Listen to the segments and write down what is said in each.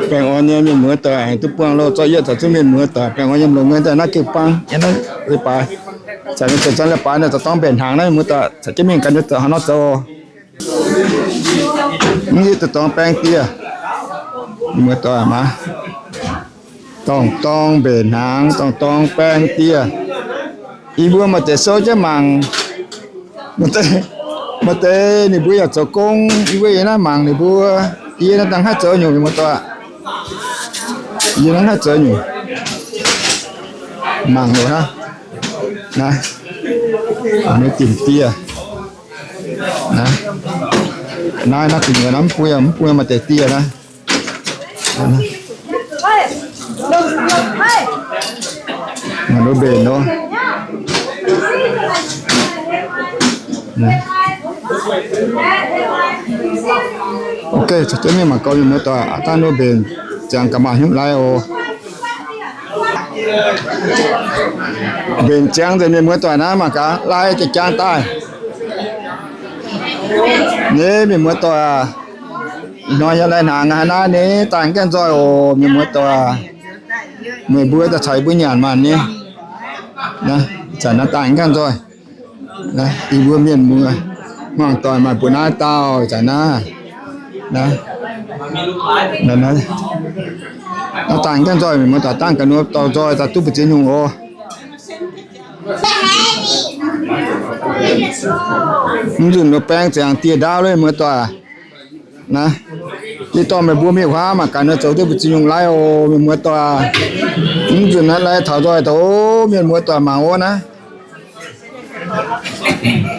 Baengh orn nyei mienh muoz doic, aengx duqv buangh loh zorqv yietv caux zunv mienh muoz doic baengh orn nyei longx nyei daaih naaiv gengh bangv nyei naaiv leiz-baaix. Caux ninh zoux zanv leiz-baaix naaiv zoux dorngv mbenc hnaangx naaiv mienh muoz doic, caux jienv mingh gan nyei zoux haaix nor zoux. Mv hiuv duqv dorngx baeng dieh, mienh muoz doic maah. Dorngh dorng mbenc hnaangx, dorngh dorng baeng dieh. Yie mbuo maaih deix souv jienv mangc. Maaih deix ninh mbuo yaac zoux gong, yie mbuo yiem naaiv mangc ninh mbuo. Yie naaiv dangh haih zoux nyungc, mienh muoz doic. Yie naaiv haih zoux nyungc. Mangc loh hnangv. Naaiv, naaiv dimc dieh. Naaiv, naaiv dimc naaiv mv bung, mv bung maaih deix dieh naaiv. Mangc nor mbenc nor. Ok, caux jienv mingh mangc gaax mienh muoz doic, aa dangh nor mbenc ziangx gaax maaih hnyouv lai oc. Mbenc ziangx nzengc mienh muoz doic naaiv mangc gaax lai jaa-jang daaih. Nyei mienh muoz doic aac, ih hnoi yaac lai hnaangx haaix naaiv nyei daaih gaengh nzoih oc mienh muoz doic. Meih mbuo daaih caux yie mbuo nyanc maanc nyei. Zanc naaiv daaih gaengh nzoih. Yie mbuo mienh muoz hmuangx doic maaih mbuo naaiv dauh zanc naaiv. Naaiv daaih gaengh nzoih mienh muoz doic dangh ga'naaiv dorh nzoih daaih duqv mbu'ziex nyungc oc. Mv nzunc nor baeng ziangx dieh ndaauv lo mienh muoz doic. Naaiv, yie dorh meih mbuo mingh huaav mangc gaax nor zoux duqv mbu'ziex nyungc lai oc mienh muoz doic. Mv nzunc naaiv lai taux nzoih daaih oc mienh muoz doic mangc oc naaiv.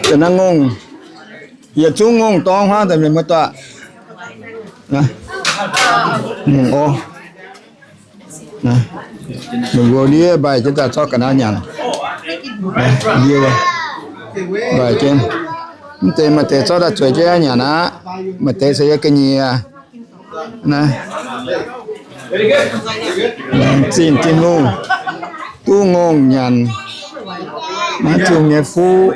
Da'naaiv ngongh, yietc zungv ngongh dorngx huaav daaih mienh muoz doic. Ngongh oc. Meih mbuo ndiev mbaih jienv daaih zorqv ga'naaiv nyanc. Ndiev mbaih jienv. Mv deix maaih deix zorqv daaih zueiz jienv nyanc aqv. Maaih deix se yiem ga'nyiec. Naaiv, laengz zingh Tin-Hungh, duqv ngongh nyanc. Maiv Tin-Hungh nyei fuqv,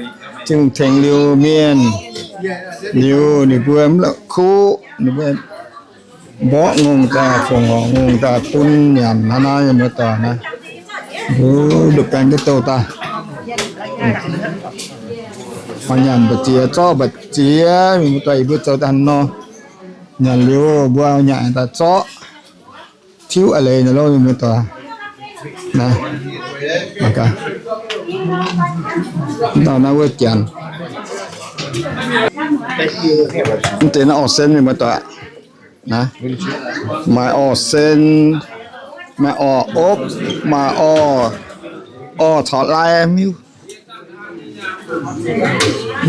Tin-Hungh tengx liuz mienh, liuz ninh mbuo mv la'kuqv, ninh mbuo mborqv ngongh daaih, fongc horc ngongh daaih bun nyanc hnangv naaiv, mienh muoz doic naaiv. Mbuo ndopv-baeng jienv douh daaih. Oix nyanc mbu'ziex zorqv mbu'ziex, mienh muoz doic, yie mbuo zoux daaih nor. Nyanc liuz mbuo nyanc daaih zorqv tiuv a'leiz nyei lov, mienh muoz doic. Naaiv, naaiv wuov janx. Mv deix naaiv orv sen, mienh muoz doic. Maaih orv sen, maaih orv opv, maaih orv, orv caux lai miuc.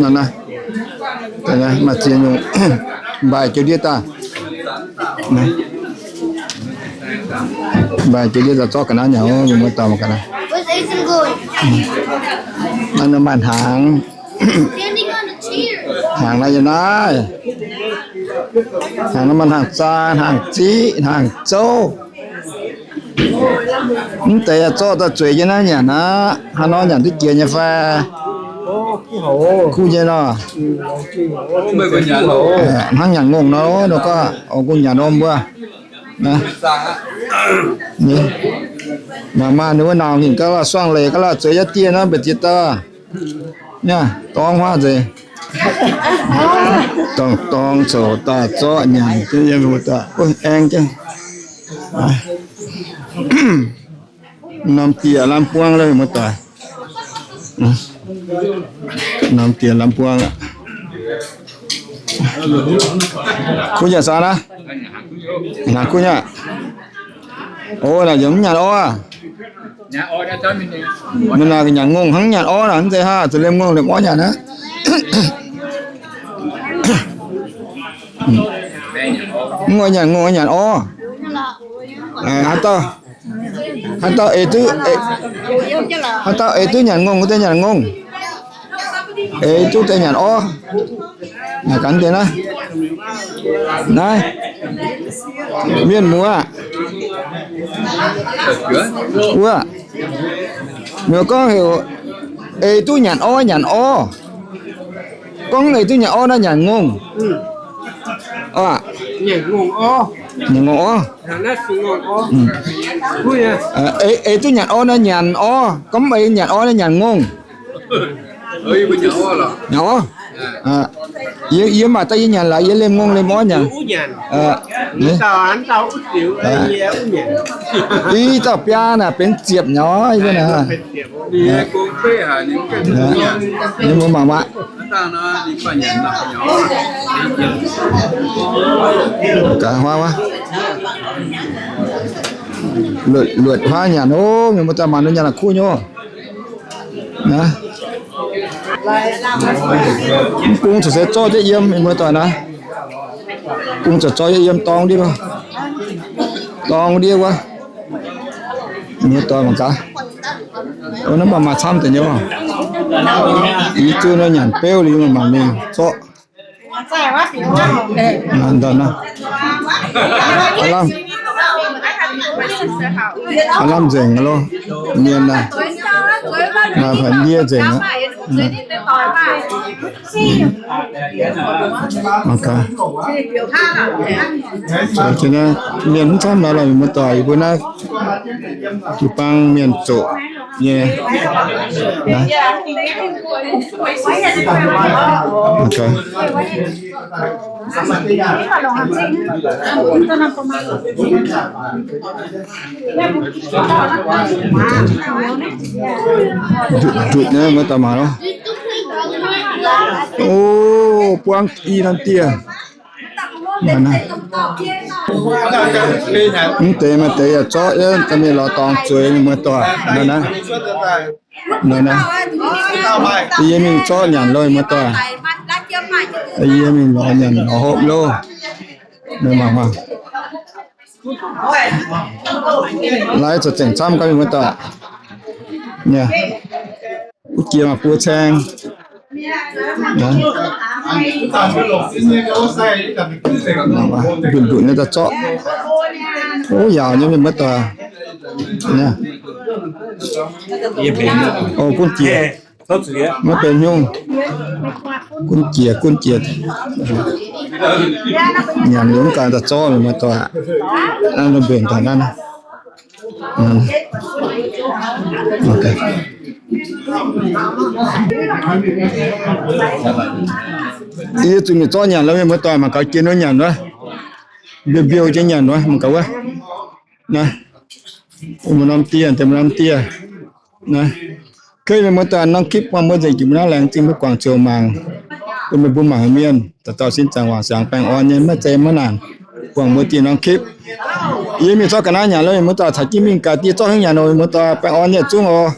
Naaiv, maaih ziex nyungc. Mbaih jienv ndiev daaih. Mbaih jienv ndiev daaih zorqv ga'naaiv nyanc, mienh muoz doic mangc gaax naaiv. Naaiv maaih hnaangx. Hnaangx naaiv yiem naaiv. Hnaangx naaiv maaih hnaangx zaang, hnaangx ziqv, hnaangx zouv. Mv deix yaac zorqv daaih zueiz jienv naaiv nyanc aqv. Haaix nor nyanc duqv jiex nyei fai? Kuv nyei nor. Hnangv nyanc ngongh nor, nor gorngv, o, kungx nyanc nor mbuo. Mangc maah, ninh wuov nauz ninh gauh la'suangx leiz gauh la'zueiz yaac dieh nor mbu'ziex dauh. Dorngx huaav nzengc. Dorngx dorngx coux daaih zorqv nyanc, aengx jienv. Norm dieh lamh buang lo, muoz-doic. Norm dieh lamh buang aqv. Kuv nyanc saah naaiv? Hnaangx kuv nyei. O, naaic yie mv nyanc orv aqv. Mv naaic nyanc ngongh hnangv nyanc orv naaic, mv zeiz haaix, zuqc liemh ngongh liemh orv nyanc aqv. Mv oix nyanc ngongh nyanc orv. Haaix dauh, haaix dauh eix duqv, haaix dauh eix duqv nyanc ngongh, duqv nyanc ngongh. Eix duqv deix nyanc orv. Naaic gaax deix naaiv. Naaiv, mienh muoz aac, wuov, mienh gorngv heuc eix duqv nyanc orv nyanc orv. Gorngv eix duqv nyanc orv naaiv nyanc ngongh. Aa, nyanc ngongh orv. Ei duqv nyanc orv naaiv nyanc orv, gorngv ei nyanc orv naaiv nyanc ngongh. Nyanc orv. Yie maaih daaih yie nyanc laaix yie lemh ngongh lemh orv nyanc. Ih dauh biaa naaic benx ziepc nyei orv. Yie mbuo mangc maah. Luoqc huaav nyanc ov, mienh muoz-doic mangc nor nyanc la'kuqv nyei ov. Mv bung corc se zorqv jienv yiem, mienh muoz-doic naaiv. Mv bung corc zorqv jienv yiem dorng ndiev, dorng ndiev wuov. Mienh muoz-doic mangc gaax. Naaiv maaih maaih camv deix nyei ov. Yie zuqc nor nyanc beuv liuz mangc mingh zorqv. Aav lamh nzengc loh, mienh naaiv, maaih ndie nzengc aqv. Mienh mv camv naaiv lorqc, mienh muoz-doic, yie mbuo naaiv jiu-baang mienh zoqc nyei. Ndutc naaiv mbuo daaih mangc loh. O, buangv i norm dieh. Mv deix maaih deix yaac zorqv, mienh lorz dorngx zueiz, mienh muoz-doic. Yie mingh zorqv nyanc loh, mienh muoz-doic. Yie mingh lorz nyanc lorz hopv loh. Mangc, mangc. Lai zoux zengc camv gau, mienh muoz-doic. Wuov jiex maaih buo caeng. Ndutc ndutc nyei daaih zorqv. O, yaauc nyei, mienh muoz-doic. O, gunv jiex. Maiv benx nyungc. Gunv jiex, gunv jiex. Nyanc liuz mv gaax daaih zorqv, mienh muoz-doic. Mbenc daaih naaiv. Yie zuqc mingh zorqv nyanc loh, mienh muoz-doic, mangc gaax jiex nor nyanc wuov. Mbiouh mbiouh jiex nyanc wuov, mangc gaax wuov. Naaiv, maaih norm dieh, deix maaih norm dieh. Naaiv, kei mienh muoz-doic, norm คลิป buangh mbuo nzengc jiex mbuo naaiv, laengz zingh mbuo guangc ziouc mangc. Bun meih mbuo mangc mienh dauh dauh sin zaangc wangc siangx baengh orn nyei, maiv zeiz maiv nangc. Guangc mbuo dieh norm คลิป. Yie mingh zorqv ga'naaiv nyanc loh, mienh muoz-doic, caux jienv mingh gaax dieh zorqv haaix nyanc oc, mienh muoz-doic, baengh orn nyei zungv oc.